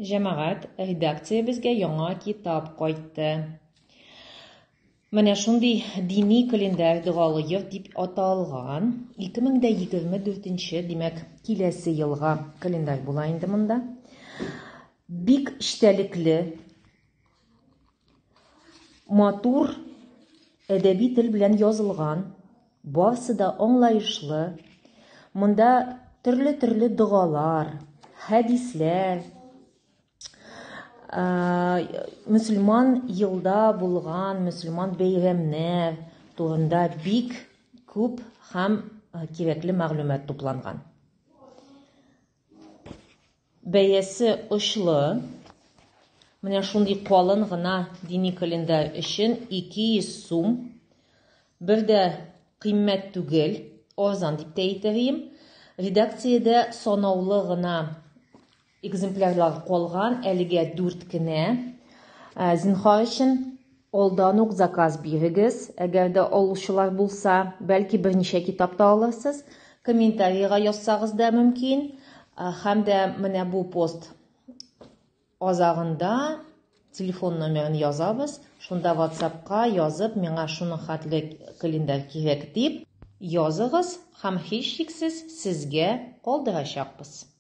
Җәмәгать, редакциябезгә яңа китап кайтты. Менә шундый дини календарь догалы йорт дип аталган. 2024, димәк, киләсе елга календарь була инде монда. Бик эчтәлекле, матур әдәби тел белән язылган. Барсы да аңлаешлы. Монда төрле-төрле догалар, хәдисләр, мөселман елда булган мөселман бәйрәмнәр турында бик күп һәм кирәкле мәгълүмат тупланган. Бәясе очлы. Менә шундый калын гына дини календарь өчен 200 сум. Бер дә кыйммәт түгел, арзан дип тә әйтер идем. Редакциядә санаулы гына экземплярлар калган, әлегә 4 кенә. Зинһар өчен алдан ук заказ бирегез, әгәр дә алучылар булса, бәлки берничә китап та алырсыз. Комментарийга язсагыз да мөмкин. Һәм дә менә бу пост азагында телефон номерын язабыз. Шунда WhatsApp-ка язып, миңа шуның хәтле календарь кирәк дип языгыз һәм һичшиксез сезгә калдырачакбыз.